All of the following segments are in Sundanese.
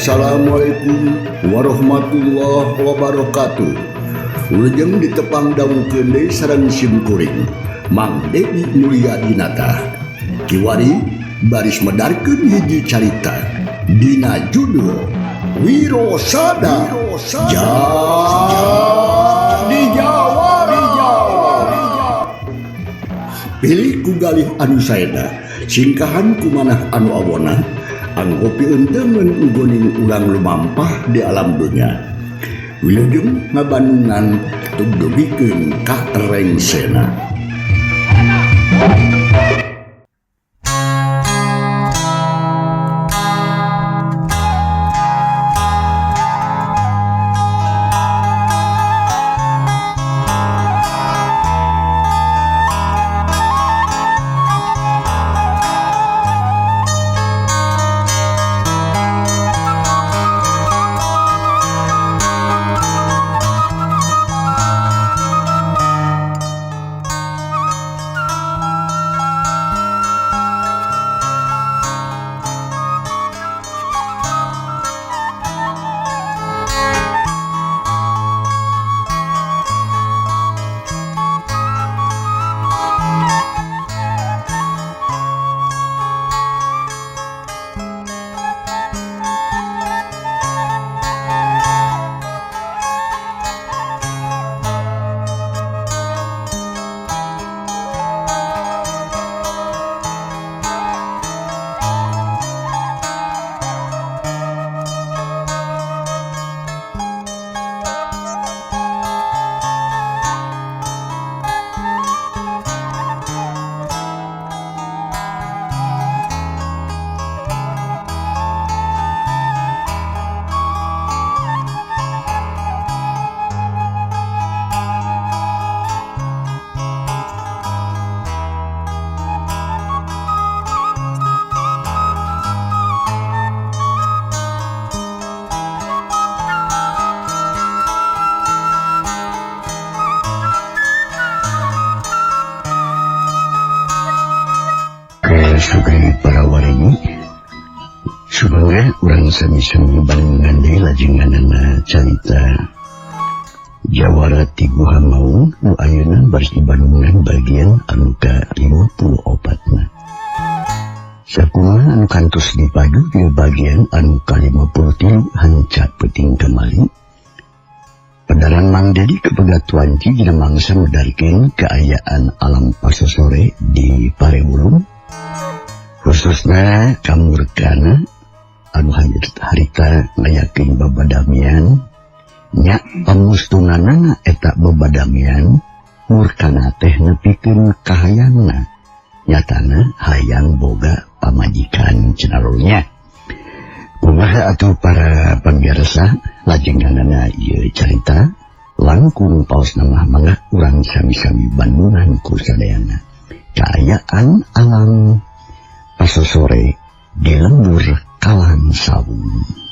Assalamualaikum warahmatullahi wabarakatuh. Wilujeng ditepang dangukeun deui sareng sim kuring Mang Dedi Mulyadinata. Kiwari baris medarkeun hiji carita dina judul Wirosada Jadi Jawara. Pilih ku galih anu saeda, singkahan ku manah anu awona, anggo pieunteumeun nggoning urang lumampah di alam dunya. Wilujeng ngabandungan tugdugikeun ka rengsena. Sugeng para wargi supaya urang sami-sami bandungan deui lajenganana carita Jawara ti Guha Maung nu ayeuna baris dibandungan bagian anu ka-54na. Sakumaha anu kantos dipadu di bagian anu ka-53 hanca peuting kamari. Pedaran Mang Dedi kepegatuan dina mangsa medarkeun kaayaan alam pasosore di Parewulung, khususnya kamurkana anu harita ngayakeun babadamian nya pamustunanana eta babadamian murkana teh nepikeun kahayangna nyatana hayang boga pamajikan cenah. Kumaha atuh para pamirsa lajenganana ieu carita langkung paosna mah mangga urang sami-sami bandungan ku sadayana kaayaan alam pasosore di lembur Kalang Sawung.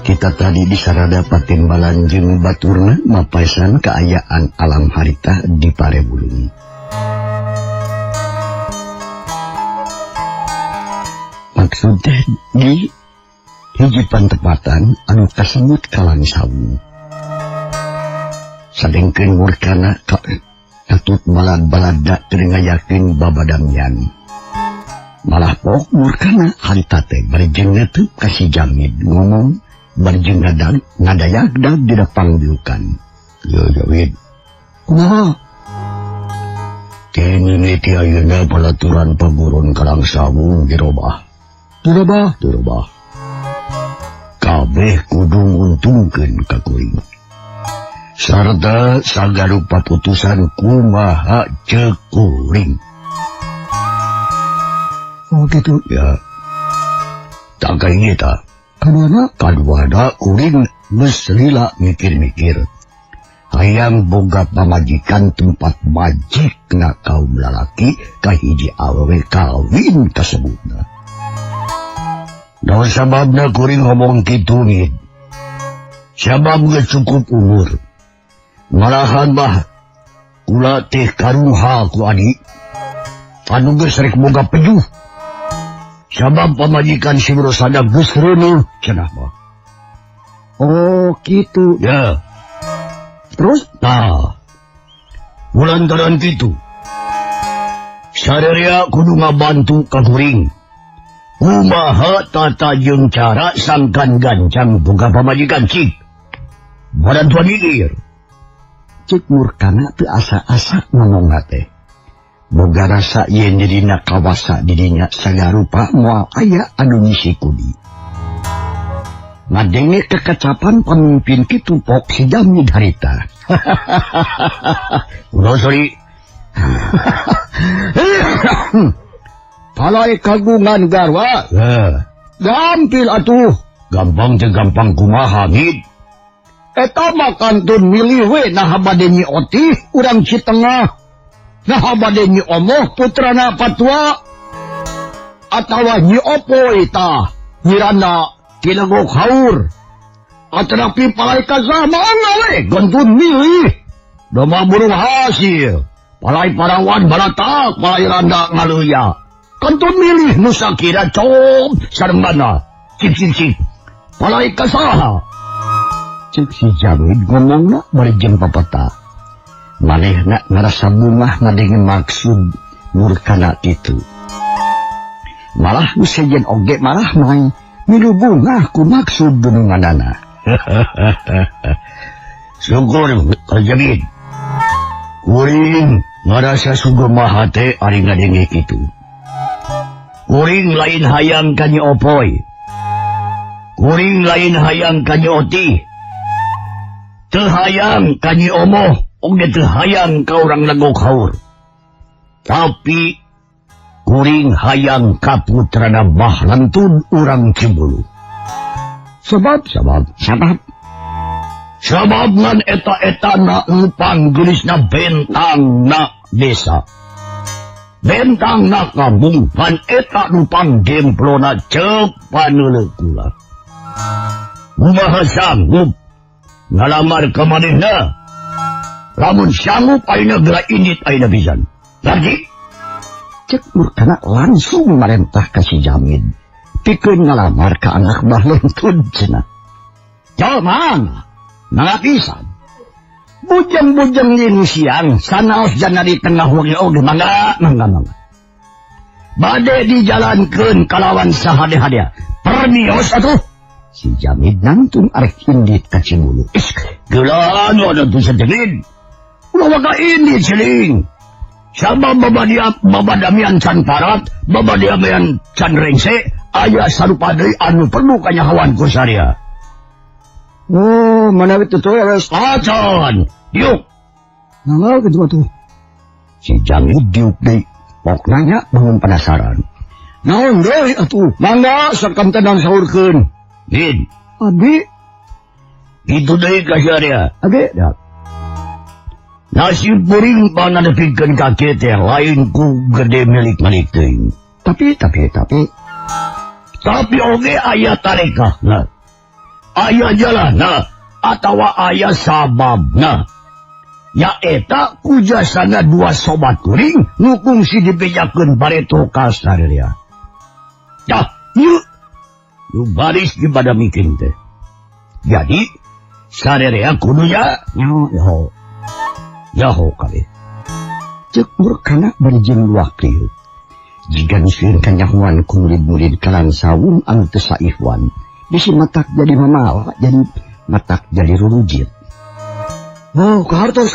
Kita tadi disarada patimbalan jeung baturna mapaisan kaayaan alam harita di Parewulung. Maksud teh di hiji pantepatan anu kasebut Kalang Sawung. Sadengkeun murkana katut balad-balada teu ngayakeun babadamian. Malah pok murkana harita teh bari jeung netep ka si Jamid ngomong bari jeung ngadayagdag dina pangdiukan. Yo Jamid, kumaha? Kini mimiti ayeuna palaturan paguron Kalang Sawung dirobah. Dirobah, dirobah. Kabeh kudu nguntungkeun ka kuring. Sarta sagarupa putusan kumaha ceuk kuring. Oh gitu ya. Tak kayak kita. Kaduana kaduana kuring geus lila mikir-mikir. Hayang boga pamajikan tempat majikna kaum lalaki kahiji awewe kawin kasebutna. Naon sababna kuring ngomong kitu ngid? Sabab geus cukup umur. Malahan mah kula teh karuha ku adi. Anu geus rek boga pejuh. Sabab pamajikan si Rosada geus reuneuh cenah mah. Oh, kitu. Ya. Terus tah. Bulantaran kitu. Sarerea kudu ngabantu ka kuring. Kumaha tata jeung cara sangkan gancang boga pamajikan cik. Barantuan ieu. Cik Murkana teu asa-asa ngomongna teh. Boga rasa yen dirina kawasa dirinya sagarupa moal aya anu ngisi kudi. Ngadenge kekacapan pamimpin kitu pok si Jamid harita. Ulah sorry. Palai kagungan garwa. Gampil atuh. Gampang teh gampang kumaha ngid. Eta mah kantun milih we naha bade Nyi Otih urang Citengah. Naha bade Nyi Omoh putrana Patua atawa Nyi Opoy tah nyirana Kilegok Haur. Atanapi palai kazaman we gantun milih. Domba burung hasil. Palai parawan baratak palai randa ngaluya. Kantun milih nu sakira cob sarengana. Cik cik cik. Palai kasaha. Cik si Jamid ngomongna bari jeung papata. Manehna ngarasa bungah ngadenge maksud Murkana kitu. Malah nu sejen oge malah main milu bungah ku maksud dununganana. Syukur Kang Jamid. Kuring ngarasa sungguh maha teh ari ngadenge kitu. Kuring lain hayang ka Nyi Opoy. Kuring lain hayang ka Nyi Otih. Teu hayang ka Nyi Omoh. Oge teu hayang ka urang Legok Haur. Tapi kuring hayang ka putrana Bah Lantun urang Cibulu. Sebab Sebab ngan eta-etana nu panggelisna bentangna desa. Bentangna kampung ngan eta nu panggemplona ceuk paneuleuh kula. Kumaha sanggup ngalamar ka manehna? Lamun sanggup ayeuna geura indit ayeuna pisan. Ngarti? Cek Murkana langsung marentah ka si Jamid. Pikeun ngalamar ka anak Bah Lentun cenah. Jalma mangga pisan. Bujeng-bujeng nyin siang sanaos jana di tengah wengi oge mangga mangga mangga. Bade dijalankeun kalawan sahade-hadea. Permios atuh. Si Jamid nangtung arek indit ka Cibulu. Is, geula anu atuh sajengin. Ulah waka indit siling. Sabab babadamian can parat, babadamian can rengse, aya sarupa deui anu perlu kanyahoan ku saria. Oh, manawi teu geus acan. Diuk. Nanggal kitu atuh. Si Jamid diuk deui. Pok nanya bangun penasaran. Naon deui atuh? Mangga sakantenan saurkeun. Din. Abi. Kitu deui ka saria. Abi, dak. Nasib kuring panadepikeun ka kieu teh lain ku gede milik-milik teuing. Tapi Tapi oge aya tarekahna. Aya jalanna atawa aya sababna. Nyaeta kujasana dua sobat kuring nu kungsi dibejakeun bareto ka sarerea. Tah, yeuh. Nu baris di badamikeun teh. Jadi sarerea kudu ya nyaho. Nyaho kabeh. Ceuk Murkana bari jeung wakil. Jiga sieun kanyahoan ku murid-murid kalang sawung anu teu saihwan. Bisi matak jadi mamawa, jadi matak jadi rurujit. Oh, kahartos.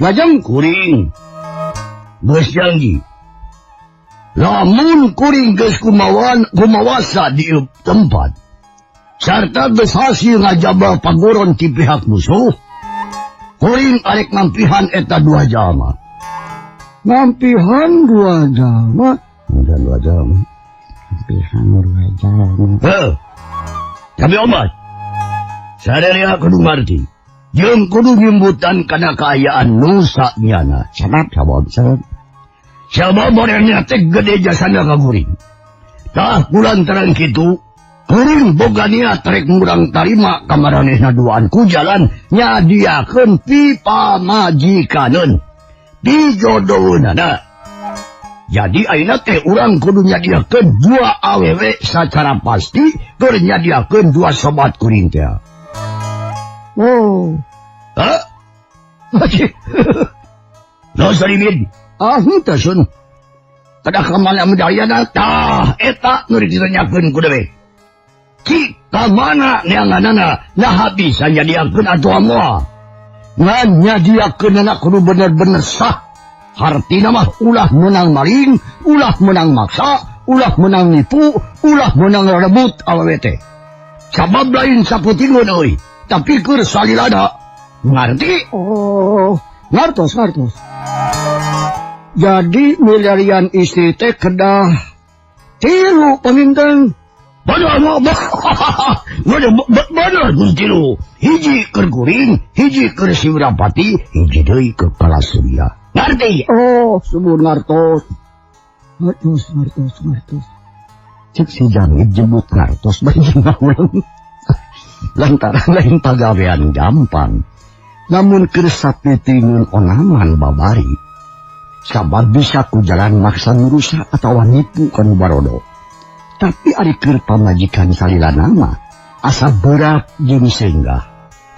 Lajeng kuring geus janji. Lamun kuring geus kumawasa di tempat sarta geus hasil ngajabah pagoron ti pihak musuh, kuring arek nampihan eta dua jalma. Nampihan dua jalma? Nampihan dua jalma. Nampihan dua jalma. Heuh. Tapi obat. Sadaya kudu ngarti. Jeung kudu nyimbutan kana kaayaan nu saknyana. Sabab sabab sabab. Sabab borengna teh gede jasana ka kuring. Tah kulantaran kitu kuring boga niat rek ngurang tarima ka maranehna duaan ku jalan nyadiakeun pipamajikaneun. Dijodoheunana. Jadi ayeuna teh urang kudu nyadiakeun dua awewe sacara pasti keur nyadiakeun dua sobat kuring teh. Oh. Hah? No sarimin. Ah henteu sun. Kada ka mana medayana tah eta nu ditanyakeun ku dewe. Ki ka mana neanganana naha bisa nyadiakeun atuh moal. Ngan nyadiakeunana kudu bener-bener sah. Hartina mah ulah menang maling, ulah menang maksa, ulah menang nipu, ulah menang rebut awewe teh. Sabab lain saputingeun euy, tapi keur salilana. Ngarti? Oh, ngartos ngartos. Jadi milarian istri teh kedah tilu panginten. Bener bener tilu. Hiji keur kuring, hiji keur si Wirapati, hiji deui keur Kalasurya. Ngerti? Oh, subur ngartos. Ngartos, ngartos, ngartos. Cek si Jamid jebut ngartos bari ngawulang. Lantaran lain pagawean gampang. Namun keur sapitingeun onaman babari. Sabab bisa ku jalan maksa ngurusak atawa nipu kanu barodo. Tapi ari keur pamajikan salilana mah asa berat jeung senggah.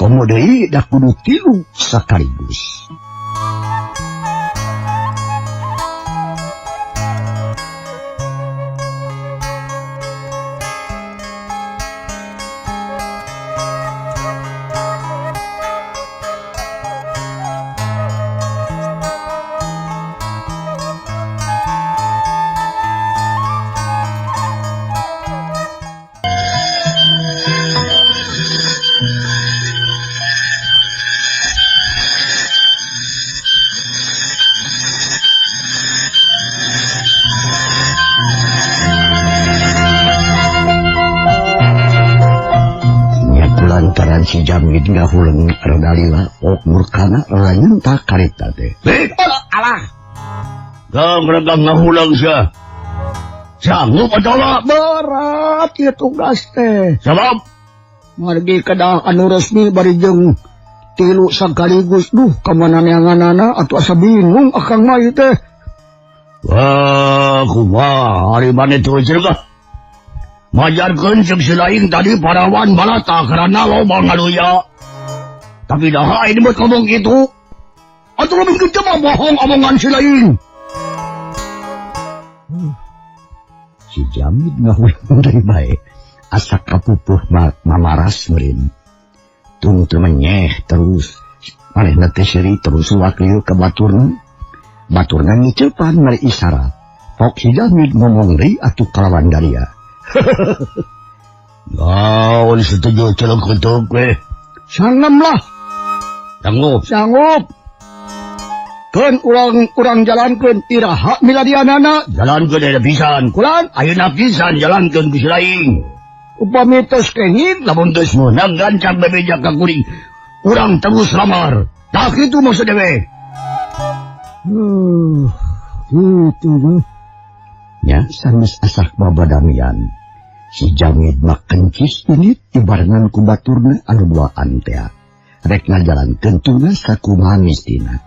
Komo deui da kudu tilu sakaligus. Lantaran si Jamid ngahuleng rada lila ok murkana rada nyentak karita teh. Alah. Gang rada ngahuleng sia. Sanggup atawa berat ieu tugas teh. Sabab margi kedah anu resmi bari jeung tilu sakaligus duh ka mana neanganana atuh asa bingung akang mah ieu teh. Wah, kumaha ari maneh teu ceugah. Majarkeun ceuk si lain tadi parawan balata karena loba ngaluya. Tapi dah ini buat ngomong gitu. Atau lebih gede mah bohong omongan si lain. Si Jamid ngahuleng deui bae. Asa kapupuh mamaras meureun. Tung teu menyeh terus. Manehna teh seuri terus wakil ka baturna. Baturna ngiceupan mari isyarat. Pok si Jamid ngomong deui atuh kalawan daria. Naon setuju celok ketuk we. Sangem lah. Sanggup. Sanggup. Keun urang jalankeun iraha milarianana. Jalankeun aya pisan. Kulan ayeuna pisan jalankeun ku si lain. Upami tos kenging lamun geus meunang gancang bebeja ka kuring. Urang terus lamar. Tah kitu maksud dewe. Kitu. Nya sanes asak babadamian. Si Jamid mah kencis ini dibarengan ku baturna anu duaan teh. Rek ngajalankeun tugas sakumaha mistina.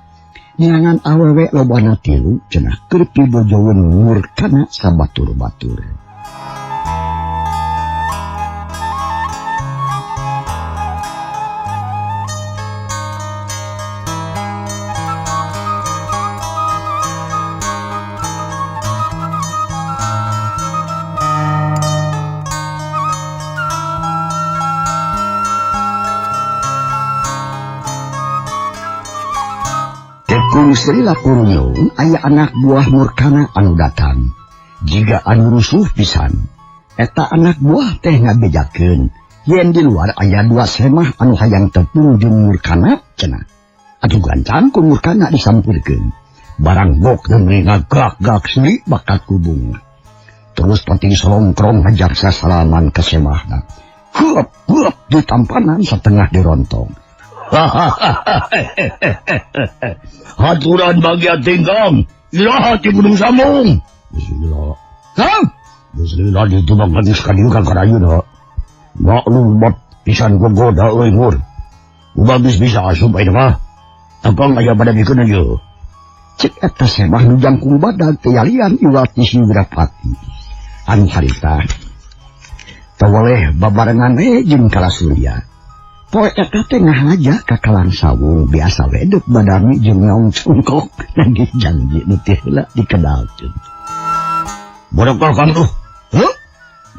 Neangan awewe lobana tilu cenah keur pibojoeun murkana sabatur-batur. Sri Lakurunung aya anak buah murkana anu datang. Jiga anu rusuh pisan. Eta anak buah teh ngabejakeun yen di luar aya dua semah anu hayang tepung jeung murkana cenah. Atuh gancang ku murkana disampurkeun. Barang bok neuni ngagak-gak sri bakat kubung. Terus penting solongkrong ngajak sasalaman ka semahna. Hup hup ditampanan setengah dirontong. Haturan bagian tingkang iraha ti Gunung Sambung. Bismillah. Kang, bismillah ditu mah geus ka dieu ka karayuna. Maklum bot pisan gogoda euy mur. Bagus bisa asup ayeuna mah. Akang aya pada bikeun ieu. Cek eta semah nu jangkung badag teh yalian iwat ti si Wirapati. Anu harita teu boleh babarengan we jeung Kalasurya. Poe eta teh ngahaja ka Kalang Sawung biasa we deuk badami jeung ngaung cungkok nagih janji nu teh heula dikedalkeun. Barakah kang tuh. Heuh?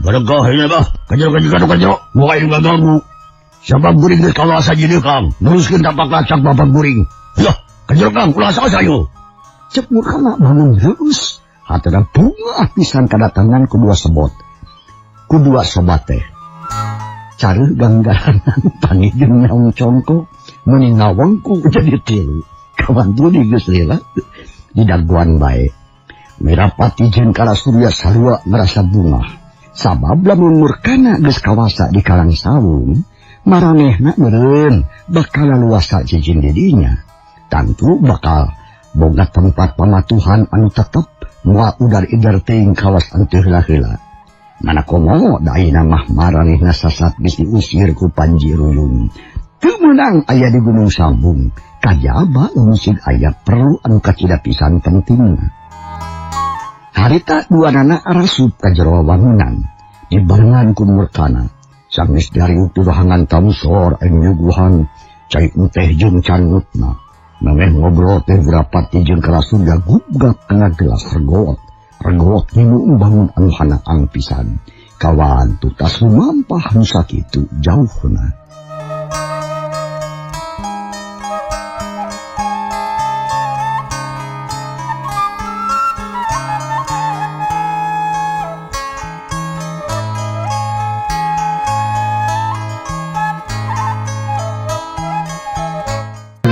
Barakah ieu bah. Kajo-kajo. Moal aing ngaganggu. Sabab guring geus kawasa jadi kang. Neruskeun tapak lacak bapak guring. Yah, kajo kang ulah saha yo. Cek murkana bangun heus. Hatena bunga pisan kadatangan ku dua sebot. Ku dua sobat teh. Careuh ganggaranan panggih jeung naung congkok meuni ngawengku jadi tilu. Kawan dudi geus lila didaguan bae. Wirapati jeung Kalasurya sarua ngarasa bungah. Sabab lamun murkana geus kawasa di Kalang Sawung, maranehna meureun bakal luasa cicing di dinya. Tangtu bakal boga tempat pamatuhan anu tetep moal udar-idar teuing kawas anu teu heula-heula. Mana komo da ayeuna mah maranehna sasat geus diusir ku Panji Ruyung. Teu meunang aya di Gunung Sambung, kajaba lamun sig aya perlu anu kacida pisan pentingna. Harita duanana arasup ka jero wangunan, dibarengan ku murkana. Sanggeus dariuk turuhangan tamsor anu nyuguhan cai teh jeung cangutna. Memeh ngobrol teh Wirapati jeung Kalasurya gugap kana gelas regot. Regot nginum bangun anu hanaang pisan. Kawan tutas lumampah nu sakitu jauhna.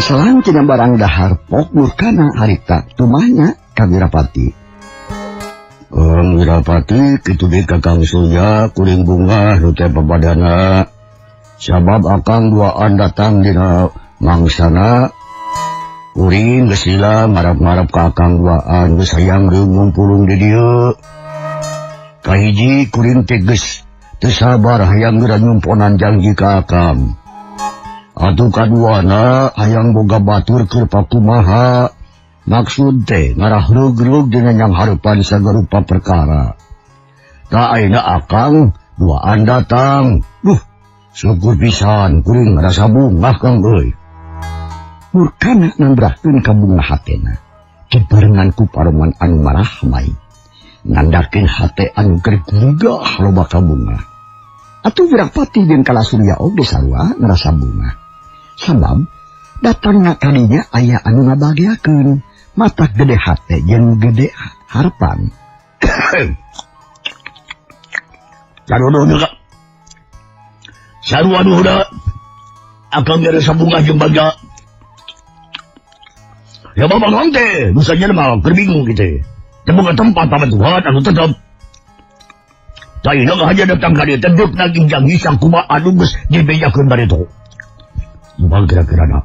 Selang tina barang dahar pok murkana harita tumahnya ka Wirapati. Kang Wirapati kitu deui ka Kang Surya kuring bunga nu teh papadana. Sabab akang duaan datang dina mangsana kuring geus lila ngarap-ngarap ka akang duaan geus hayang deui ngumpulung di dieu. Kahiji kuring teh geus teu sabar hayang geura nyumponan janji ka akang. Atuh kaduana hayang boga batur keur pakumaha. Maksud teh ngarah reug-reug dina nyang hareupan sagarupa perkara. Ta ayeuna akang duaan datang. Duh, syukur pisan kuring ngarasa bungah kang euy. Murkana nambrahkeun ka bungah hatena. Dibarengan ku paroman anu marahmai. Nandakeun hate anu keur gugah loba kabungah. Atuh Wirapati jeung Kalasurya oge sarua ngarasa bungah. Sabab datangna kadinya aya anu ngabageakeun mata gede hate jeung gede harapan. Sarua nu huda akang ngarasa bungah jeung bagja. Ya bapak ngomong teh, nu saja mah keur bingung kitu. Teu boga tempat pamatuhan anu tetep. Taina haja datang ka dieu teh deuk nagih janji sakumaha anu geus dibejakeun bareto. Bang kira-kira na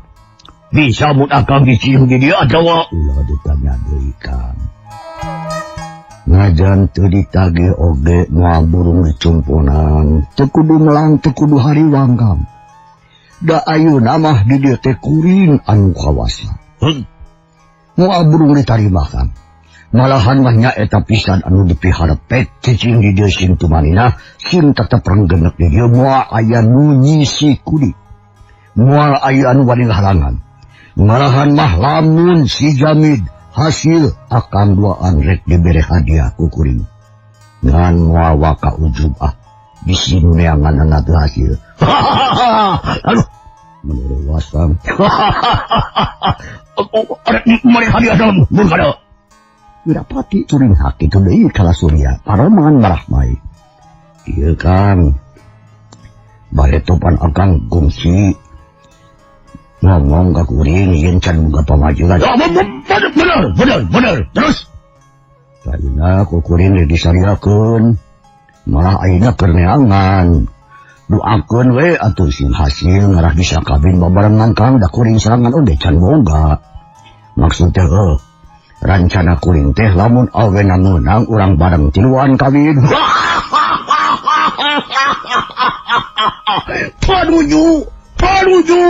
bisa mun akang dicium di dieu atawa ulah ditanya deui Kang. Ngajan teu ditagih oge moal burung dicumponan, teu kudu melang teu kudu hariwang Kang. Da ayeuna mah di dieu teh kuring anu kawasa. Moal burung ditarima Kang. Malahan mah nyaeta pisan anu dipiharep cicing di dieu sing tumanina sing tetep renggenek di dieu moal aya nu nyisi kudi. Moal aya anu wani ngahalangan. Malahan mah lamun si Jamid hasil akan duaan rek dibere hadiah ku kuring. Ngan moal waka ujub ah bisi nu neanganna teu hasil. Aduh, menurut wasam. Rek mere hadiah dalam mun kada. Wirapati turing hak itu deui Kalasurya paroman marahmai. Ieu Kang baretopan akang gungsi ngomong ka kuring yen can boga pamajikan. Ya, bener. Terus ayeuna ku kuring disariakeun malah ayeuna keur neangan. Doakeun we atuh sing hasil ngarah bisa kawin babarengan Kang da kuring serangan oge can boga. Maksud teh rancana kuring teh lamun awena meunang urang bareng tiluan kawin. Panuju, panuju.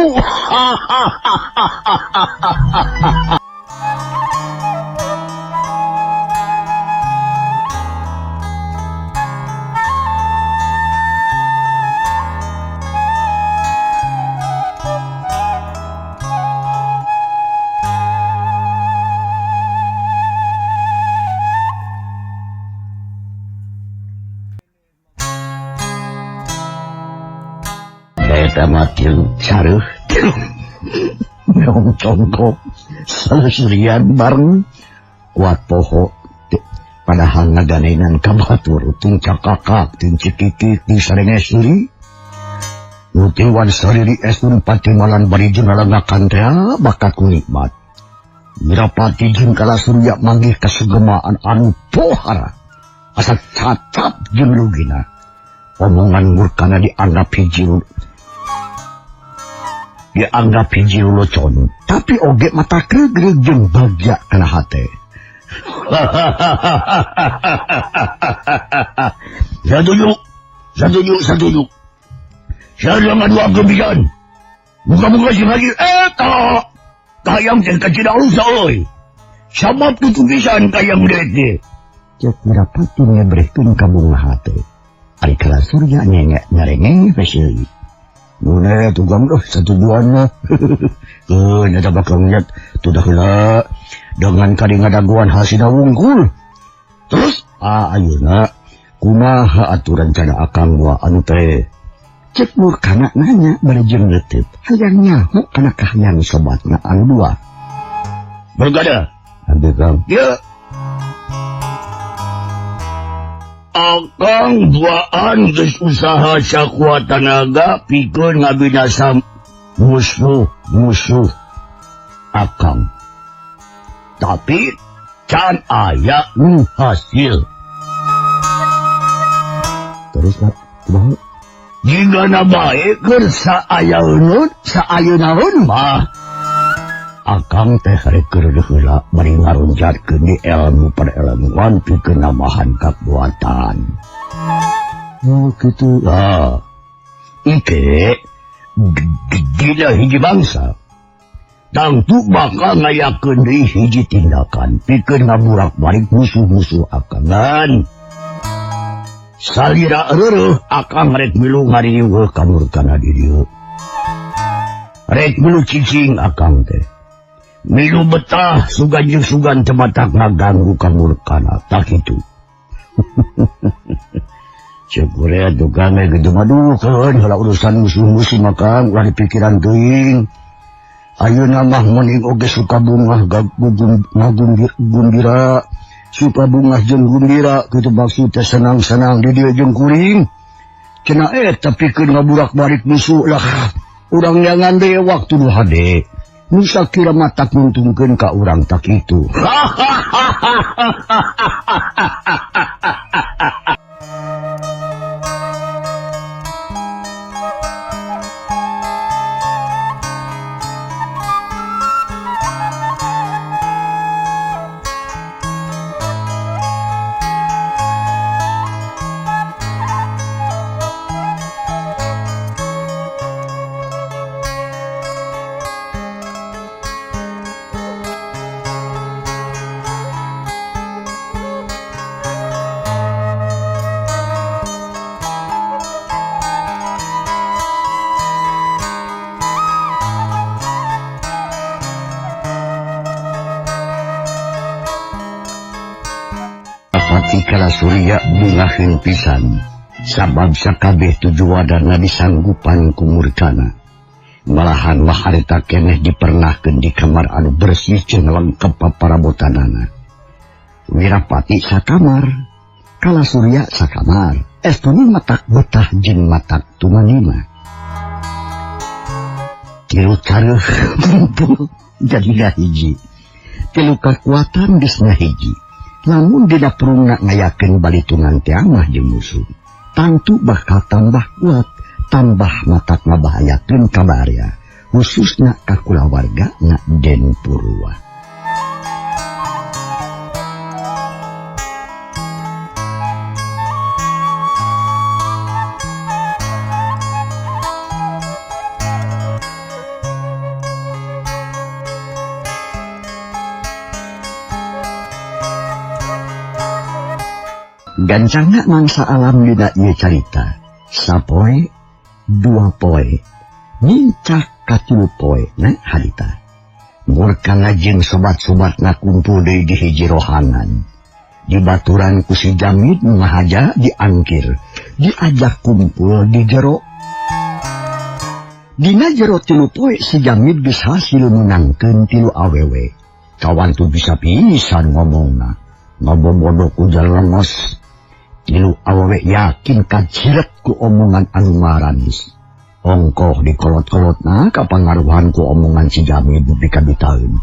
Saruh meong congkok sarian bareng kuat poho padahal ngaganenan ka batur ting cakakak ting cikikik ting sarengesli nu tiwan sariri estun patimalan bari jeung ngalengakan teh bakat ku nikmat. Wirapati jeung Kalasurya manggih kasegemaan anu pohara asa cacap jeung rugina. Omongan murkana dianggap hiji locon, tapi oge mata kregreg jeung bagja kana hate. Saduju, saduju, saduju. Saya ngaduakeun pisan. Muga-muga sing haji eta kahayang teh kacida alus euy. Sabab kitu pisan kahayang deui. Cek Wirapati ngebrehkeun ka bunga hate. Ari Kalasurya nyengek nyarengeng we seui. Nune tugang doh satujuanna. Keun eta bakal niat tudah heula dengan kadi ngadaguan hasina wungkul. Terus ayeuna kumaha atuh rencana akang wa anu teh? Cek Murkana nanya bari jeung leuteut. Hayang nyaho kana kahayang sobatna anu dua. Bergada. Abdi Kang. Ieu Akang duaan geus usaha sakuat tanaga pikeun ngabinasa musuh-musuh akang. Tapi can aya nu hasil. Terus kumaha? Jigana bae keur saayeuna saayeuna mah akang teh rek keur heula bari ngaronjatkeun di ilmu perelmuan pikeun nambahan kakuatan. Oh kitu. Ah. Ike dina hiji bangsa tangtu bakal ngayakeun deui hiji tindakan pikeun ngaburak-balik musuh-musuh akangan. Salira reureuh akang rek milu ngariweuh ka murkana di dieu. Rek milu cicing akang teh. Milu betah sugan jeung sugan teu matak ngaganggu ka murkana tah kitu. Ceuk ure tukang ge kitu mah dukeun heula urusan musuh-musuh mah Kang ulah dipikiran teuing. Ayeuna mah mending oge suka bungah gumbira, suka bungah jeung gumbira kitu maksud teh senang-senang di dieu jeung kuring. Cenah eta pikeun ngaburak-balik musuh lah. Urang nyangan deui waktu nu hade. Nusa kira matak nguntungkeun ka urang tak kitu. Kalasurya bungaheun pisan sabab sakabeh tujuanana disanggupan ku murkana. Malahan mah harita keneh dipernahkeun di kamar anu bersih jeung lengkap paparabotanana. Wirapati sakamar, Kalasurya sakamar, estuna matak betah jeung matak tumanima. Tilu careuh ngumpul jadi ngahiji. Tilu kakuatan geus ngahiji. Lamun dina perungna ngayakeun balitungan teh mah jeung musuh, tangtu bakal tambah kuat, Tambah matak ngabahayakeun kabarya khususna ka kulawarga na Den Purwa. Gancangna mangsa alam dina ieu carita sapoe dua poe nincak ka tilu poe na harita. Murkana jeung sobat-sobatna kumpul deui di hiji rohangan. Dibaturan ku si Jamid ngahaja diangkir, diajak kumpul di jero. Dina jero tilu poe si Jamid geus hasil menangkeun tilu awewe. Kawan tu bisa pisan ngomongna, ngabobodo ku jalengos. Tilu awewe yakin kaciret ku omongan anu maranis. Ongkoh dikolot-kolotna kapangaruhan ku omongan si Jamid nepi ka bitaeun.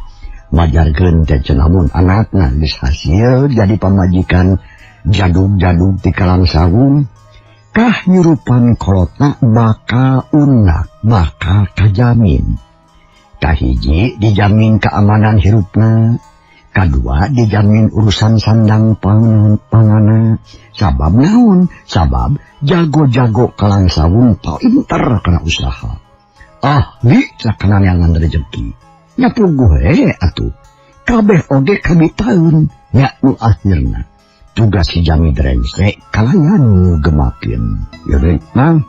Majarkeun teh cenah mun anakna geus hasil jadi pamajikan jadug-jadug ti Kalangsawung. Kah nyurupan kolotna bakal unak bakal kajamin. Kahiji dijamin keamanan hirupna, kadua dijamin urusan sandang pangana. Sabab naon? Sabab jago-jago Kalangsawung pinter kana usaha. Ahli sakana neangan rejeki. Nya puguh he atuh. Kabeh oge kabitaeun nya nu akhirna. Tugas si Jamid rengse kalayan nu gemakeun. Ya deui, Mang.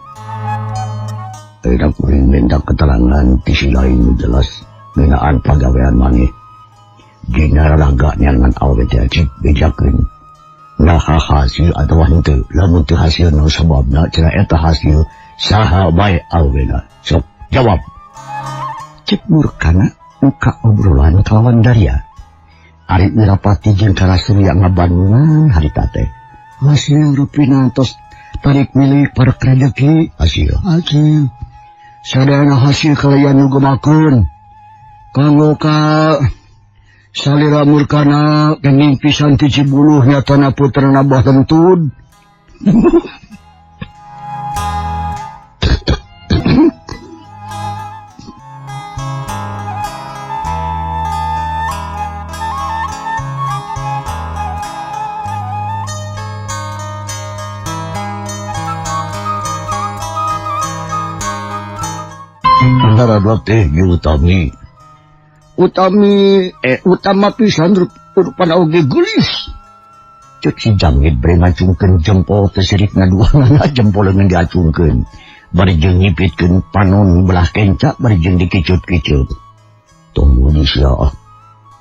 Tidak kuring minta keterangan ti si lain jelas ngeunaan pagawean maneh. Dina raraga neangan awewe teh cik bejakeun. Naha hasil atawa henteu, lamun teu hasil nu sababna cenah eta hasil saha bae awena. Sok jawab. Cek Murkana muka obrolan kalawan Daria. Ari Wirapati jeung Karasurya ngabandungan harita teh. Hasil rupina tos tarik milik para rejeki hasil. Hasil. Sadayana hasil kalayan nu gemakeun. Kanggo ka salira Murkana geuning pisan ti Cibuluh nyatana putrana Bah Gentud. Antara teh Utami. Utami utama pisan rupana oge geulis. Cek si Jamid bari ngacungkeun jempol teh sirikna duanana jempol leungeun diacungkeun. Bari jeung nyipitkeun panon belah kenca bari jeung dikicut-kicut. Tong di sia ah.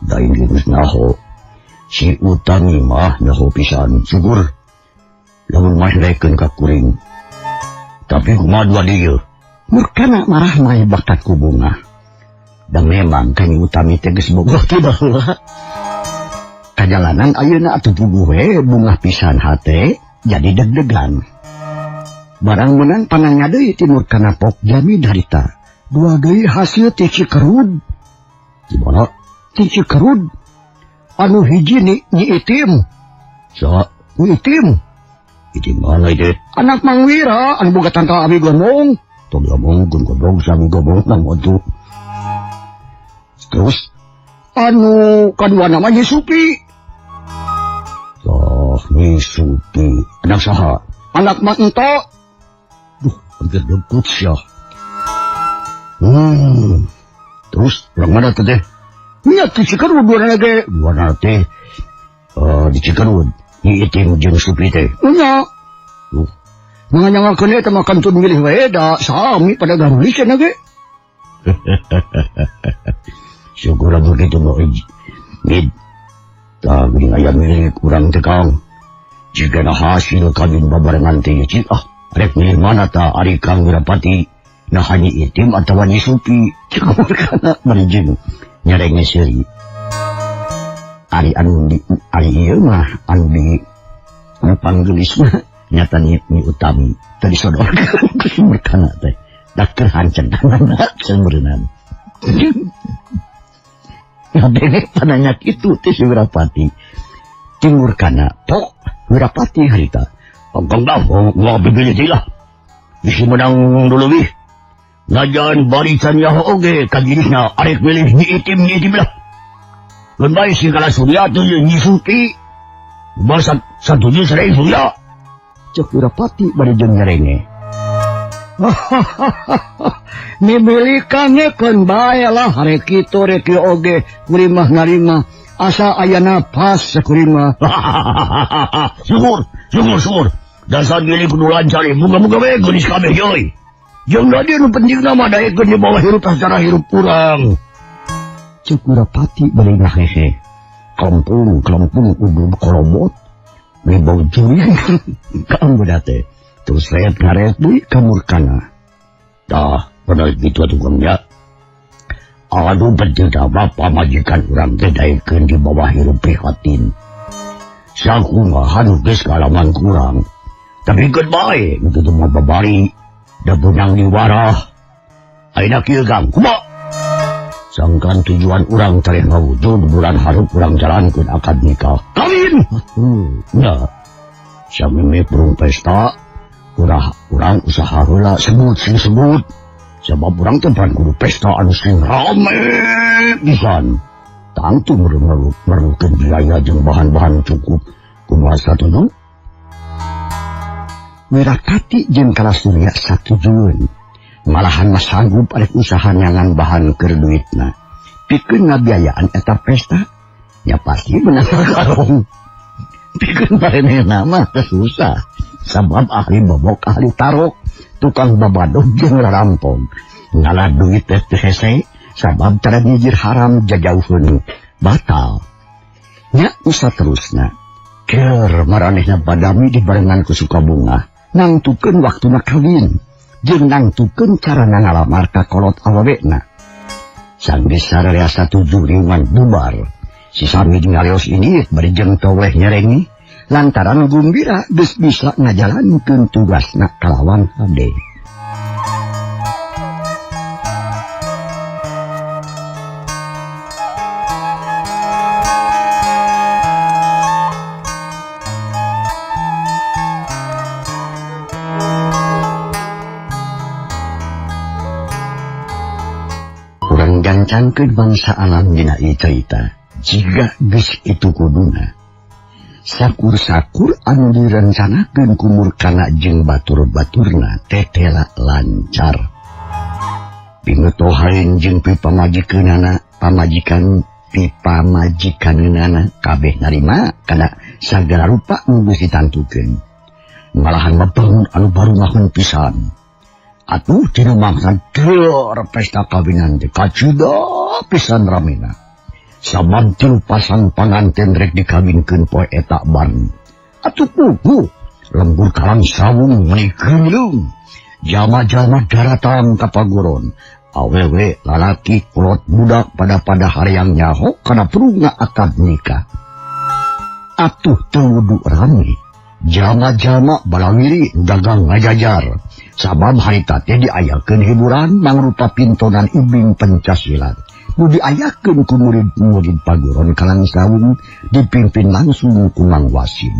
Da geus naho. Si Utami mah nyaho pisan syukur. Lamun mah rekeun ka kuring. Tapi kumaha dua dieu? Murkana marah mah bakat ku bunga. Dan memang kan Utami teh geus bogoh ti baheula. Kajalanan ayeuna atuh puguh we bunga pisan hate jadi deg-degan. Barang menang panangnya deui ti Murkana pok Jamid harita. Dua deui hasil ti Cikerud. Di mana? Ti Cikerud. Anu hiji ni Nyi Itim. Sa Nyi Itim. Itim mana ieu? Anak Mang Wira anu boga tangkal abi gomong. Tong gomong goblok sami gomong nang atuh. Terus anu kadua nama Nyi Supi. Oh, Nyi Supi. Anak saha? Anak Mak Ento. Duh, hampir dengkut sia. Terus orang mana teh? Nya ti Cikerud dua ge. Dua teh di Cikerud. Nyi Itim jeung Supi teh. Nya. Duh. Manganyangakeun eta mah kantun milih wae da sami pada garulis cenah ge. Syukur begitu mau mid. Tah geuning aya milik urang teh Kang. Jigana hasil kawin babarengan teh cik ah rek milih mana ta ari Kang Wirapati nah Nyi Itim atawa Nyi Supi. Cik kana bari jeung nyarenge seuri. Ari anu di ari ieu mah anu di anu panggelis mah nyata Nyi Utami tadi sodorkeun ku si Murkana teh. Dakter hancendanana seumeureunana. Ngadenge pananya kitu teh si Wirapati. Ti Murkana pok Wirapati harita. Gong dah, wah bibili lah. Bisi menang dulu wih. Najan barisan nyaho oge kajirisna arek milih nyi itim lah. Keun bae si Kala Surya teh Nyi Suti. Basa satuju sareng Surya. Cek Wirapati bari jeung nyerenge. Mimilikan keun bae lah rek kitu rek oge kuring mah narima asa aya napas kuring mah. Syukur, syukur, syukur. Dasar milik kudu lancar, muga-muga we geulis kabeh euy. Jeung da nu penting mah daekeun di bawah hirup secara hirup urang. Cek Wirapati bari ngahehe. Kelempung udud kolobot. Bau juri kaang budak teh. Terus rayat ngaret deui ka Murkana. Dah, bener gitu atuh Kang ya. Aduh penting mah pamajikan urang teh daekeun di bawah hirup prihatin. Sakumaha nu geus ngalaman kurang. Tapi keun bae kitu mah babari da beunang diwarah. Ayeuna kieu Kang, kumaha? Sangkan tujuan urang tereh ngawujud bulan hareup urang jalankeun akad nikah. Kawin. Nya. Sameme burung pesta urang usaha heula sebut sing sebut. Sebab urang teh pan kudu pesta anu sing rame pisan. Tangtu merlukeun biaya jeung bahan-bahan cukup. Kumaha satuju? Wirapati jeung Kala Surya satujueun. Malahan mah sanggup arek usaha nyangan bahan keur duitna. Pikeun ngabiayaan eta pesta, nya pasti menang karong. Pikeun barenehna mah teu susah. Sabab ahli bobok, ahli tarok, tukang babadog jeung rarampong. Ngala duit teh teu hese, sabab cara nyijir haram jajauheun batal. Nya usaha terusna. Keur maranehna badami dibarengan ku Sukabunga, nangtukeun waktuna kawin. Jeung nangtukeun carana ngalamar ka kolot awewena. Sanggeus sararea satuju riungan bubar. Si Samid ngaleos ini bari jeung toweh nyerengi lantaran gumbira geus bisa ngajalankeun tugasna kalawan hade. Gancangkeun bangsa alam dina ieu carita jiga geus itu kuduna. Sakur-sakur anu direncanakeun ku Murkana jeung batur-baturna tetela lancar. Pingetohain jeung pipamajikeunana, pamajikan pipamajikaneunana kabeh narima kana sagala rupa nu geus ditantukeun. Malahan mabangun anu barungahun pisan. Atuh dina mangsa deur pesta kawinan teh kacida pisan ramena. Sabab tilu pasang panganten rek dikawinkeun poe eta bareng. Atuh puguh lembur Kalang Sawung meuni geuleuh. Jalma-jalma daratang ka paguron. Awewe lalaki kolot budak pada-pada hareang nyaho kana perungna akad nikah. Atuh teu wudu rame. Jalma-jalma balawiri dagang ngajajar. Sabab harita teh diayakeun hiburan mangrupa pintonan ibing pencasilat. Nu diayakeun ku murid-murid paguron Kalang Sawung dipimpin langsung ku Mang Wasim.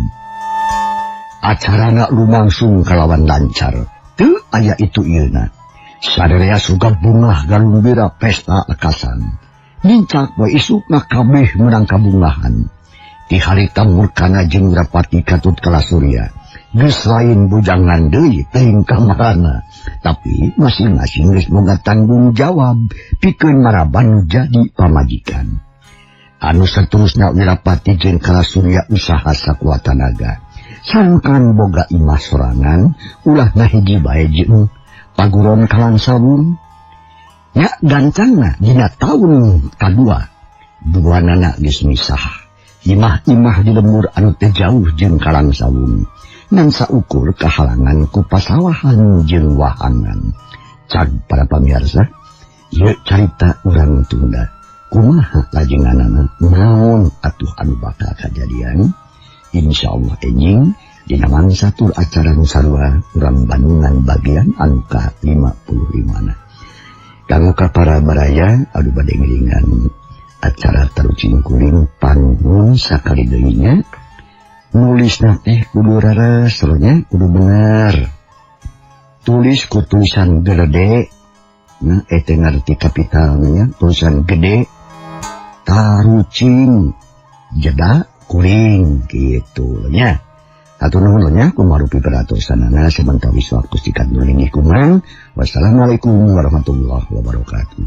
Acarana lumangsung kalawan lancar. Teu aya itu ieuna. Sadaya suka bungah galumbira pesta lekasan. Nincak we isukna kabeh meunang kabungahan. Ti harita Murkana jeung Wirapati katut Kala Surya. Geus lain bujangan deui teuing kamarana, tapi masing-masing geus boga tanggung jawab pikeun maraban nu jadi pamajikan. Anu saterusna Wirapati jeung Kala Surya usaha sakuat tanaga. Sangkan boga imah sorangan ulah ngahiji bae jeung paguron Kalang Sawung. Nya gancangna dina taun kadua duanana geus misah. Imah-imah di lembur anu teh jauh jeung Kalang Sawung. Ngan saukur kahalangan ku pasawahan jeung wahangan. Cag para pamirsa, ieu carita urang tunda. Kumaha lajenganana naon atuh anu bakal kajadian? Insyaallah enjing dina mangsa tur acara nu sarua urang Bandungan bagian anu ka-55 na. Kanggo ka para baraya anu bade ngiringan acara tarucing kuring panggung sakali deui nya. Nulisna teh kudu raras, nya kudu bener. Ditulis ku tulisan gede nah eta ngarti kapitalnya tulisan gede tarucing jeda kuring gitu nya. Atur nuhun nya kumarupi peratusanana samantawis waktu sikat nulingi kumang. Wassalamualaikum warahmatullahi wabarakatuh.